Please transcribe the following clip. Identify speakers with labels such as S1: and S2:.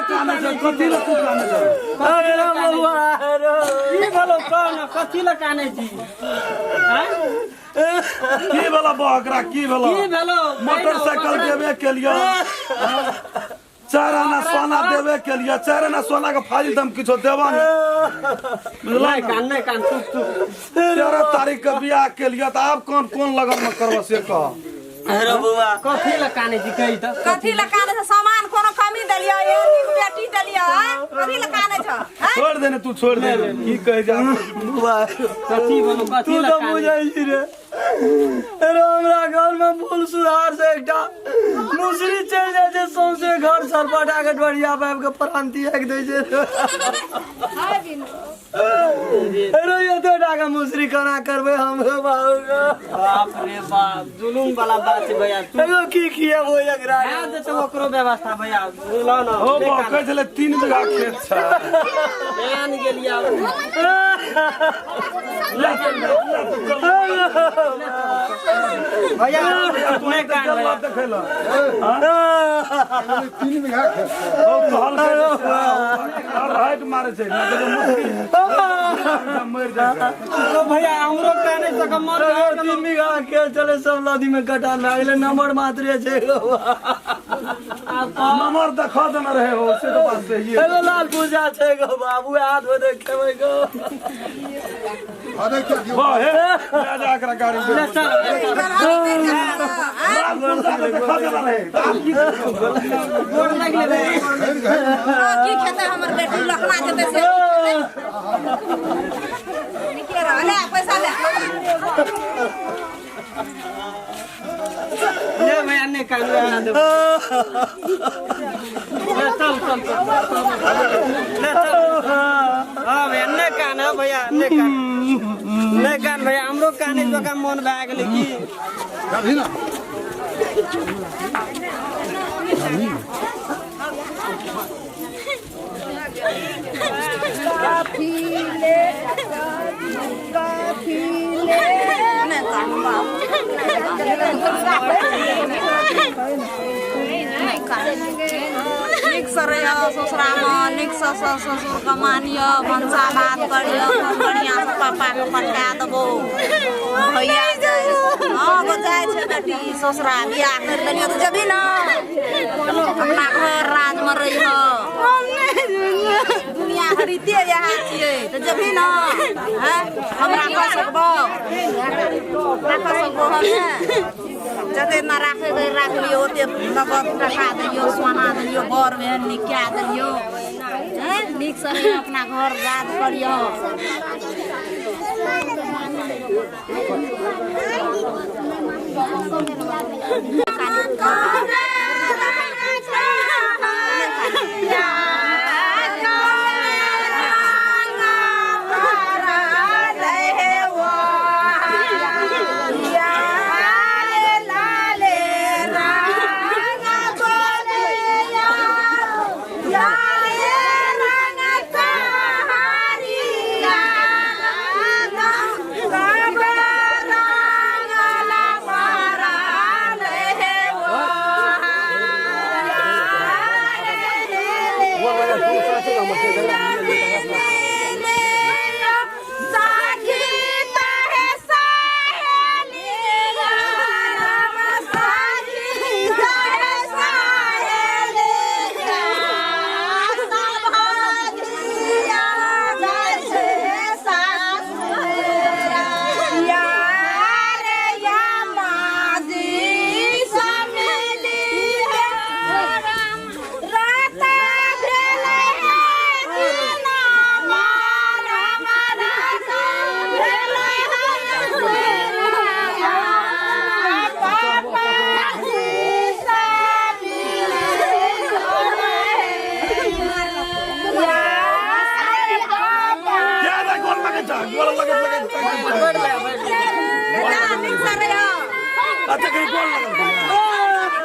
S1: ले काने छै कथी ले तू काने छै
S2: अरे बउआ रो
S3: की भेलो कह न कथी लए कानै छी आँय?
S1: की भेलो बहकरा की भेलो
S3: की भेलो
S1: मोटरसाइकिल देबे के लिए चार आना सोना देबे के लिए चार आना सोना के फाजिल हम किछो देबा नहीं बुझला
S3: नहि कान नहि कान चुप चुप
S1: 13 तारीख के बियाह के लिए तऽ आब कोन कोन लगन में करबो से कह
S2: अरे बउआ
S3: कथी लए कानै छी कही तऽ
S4: कथी लए कानै छ सामान कोनो कमी देलियै एहन नीक बेटी देलियै आँय? कथी लए कानै छ आँय?
S1: छोड़ देने तू छोड़ दे की कहे जा
S2: बउआ
S3: कथी भेलो कथी
S2: तू
S3: लए
S2: तऽ
S3: कानै
S2: बुझै छी रे अरे हमरा घर में फूल सुधार से एकटा मुसरी चलि जाइ छै सौंसे घर सरपटा के डोरिया पाबि के प्रांति आगि दै छै अरे एते टाका मुसरी केना करबै हम रे बाबू गे?
S3: बाप रे बाप जुलुम वाला बात छै भैया तू
S2: एगो की खिएबो एकरा
S3: भए जेतौ ओकरो व्यवस्था भैया बुझलौ न
S1: हो बा कहै छलै 3 बीघा खेत छै
S3: आन गेलियै भैया
S1: तू तऽ गेल देखै लए
S5: 3 बीघा खेत
S1: ओ कहलकै राइट मारे छै ना तऽ मुश्किल मरि जाइ छै
S3: तो भैया हमरो काने से मर
S2: 3 बीघा खेत चले सब नदी में कटान भए गेलै नंबर मात्रे छै एगो
S1: नंबर देखा देने रहे हो से तो बात सही है
S2: एगो लाल पूजा छै गो बाबू हाथ में देखेबै गो
S5: अरे क्या दियो
S1: वाह हे ले जा एकरा गाड़ी में
S3: चल
S1: लाल पुर्जा के देखा देने रहे तऽ आब की
S3: गोर लागि लेबै
S4: की खेतै हमर बेटी लखना जेतै से निके रह ले पैसा ले
S3: ले भैया नहि कान ले चल चल चल ले चल हाँ भैया नहि कान है भैया नहि कान नहि कान भैया हमरो काने जकाँ मन भए गेलै की
S5: अभी ना
S4: नहि कान बाप नहि कान नीकसँ रहिह ससुरामे नीकसँ सास ससुरके मानिह भनसा भात करिह बढ़िआँसँ पापाके पठा देबौ भैया हँ गो जाइ छै बेटी ससुरा बियाह करि लेलियौ तऽ जेबही ने अपना घर राजमे रहिह दुनिया हरिते इएह छियै तऽ जेबही ने हँ हमरा कऽ सकबौ राखऽ सकबौ हमे जते ना राखै राखलियौ ओते नगद टका देलियौ सोना देलियौ बर बहन नीक कए देलियौ हँ नीकसँ रहियौ अपना घर राज करियौ
S1: क्या रे गोल लगे जा गोल लगे लगे अच्छा कहीं गोल लगे